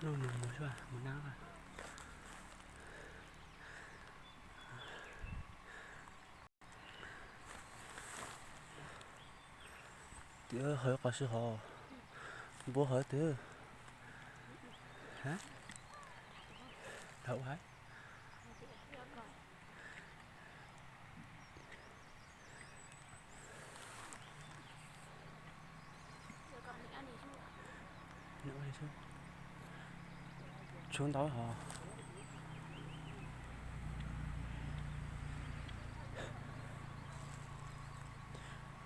Noj mov mus xwb, mus nab. Tias hais qhov sib hov, npua hais twg? Hab, hauv hais. Tshuav ntau hov.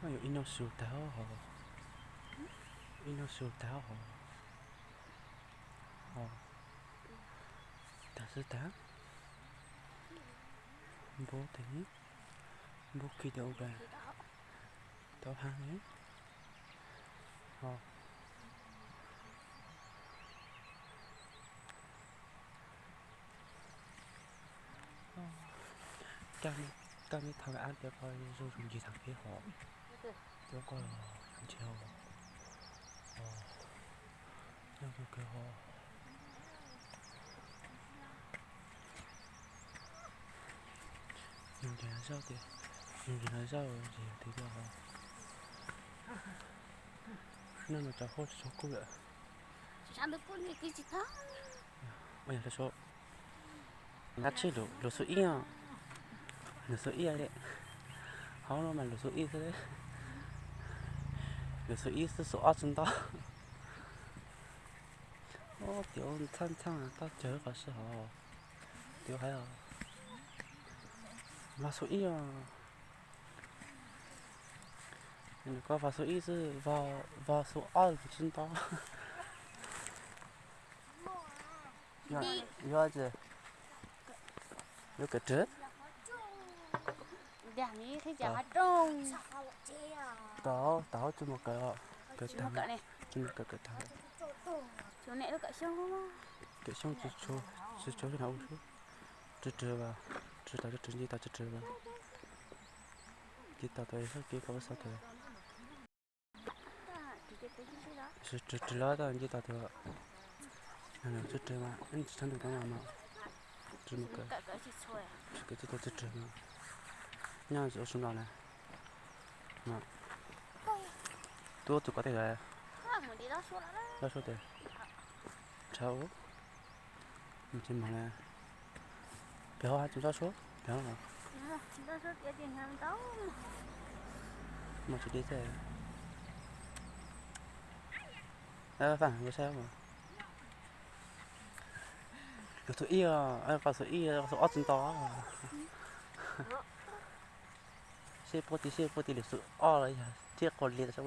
Yuav ib noj su tag hov, ib noj su tag hov. Tag xwb tag. Npua teg, npua khi tau ua ka, tau hab li. Kaj meb thov ab tias koj zoo zoo ncig thaum peb hov, tias koj ntsia, yog kawg hov. Yus ntsia zaj tias, yus ntsia zaj ces yog tias yog, noj no cov huab tsis tshua kub lawm. Ua yog lub, lub xu ib, lub xu ib li, hauv no mas lub xu ib xwb, lub xu ib xwb, xu ob tsis nto. Tias txhaj txhaj toj cawg qhov sib hov, tias hais vag xu ib os. Nws koj vag xu ib xwb, vag xu ob tsis nto. Yuav tsi, yuav kawm rwg. Tau, tau tsis mus kawm, kawm tag, tsis mus kawm, kawm tag. Kawm xyoob tsis tshuav, tsis tshuav li no ua xwb. Rwg rwg, rwg tau, rwg tau, nce tau, rwg tau, nce tau tas, rwg tau tas. Rwg mas, tsis tshab ntuj tau mas, rwg mus kawm, kawm tsis tau, rwg rwg mas. Nyob ua su no na. Tub txug koj tej, loj suab tes, ntshaw ua, mus tsis mus na. Pem hauv hab tsis tsob suab pem hauv. Mus tsis deb xwb. Faj, saib, lub xu ib, qhov xu ib, xu ob tsis nto. Seb puab ti, seb puab ti lub xu ob los yog thiab qau li tas.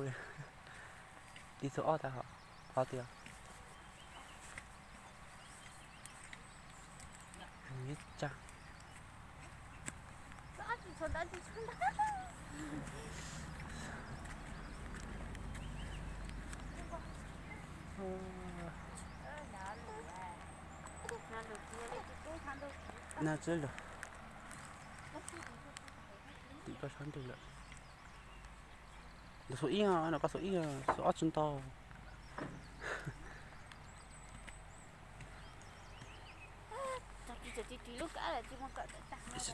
Ti xu ob tas, qhov tias na txwb lug. Tim koj sab ntuj lawm. Lub xu ib no, koj xu ib, xu ob tsis nto.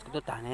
Kuv tuaj tag ne.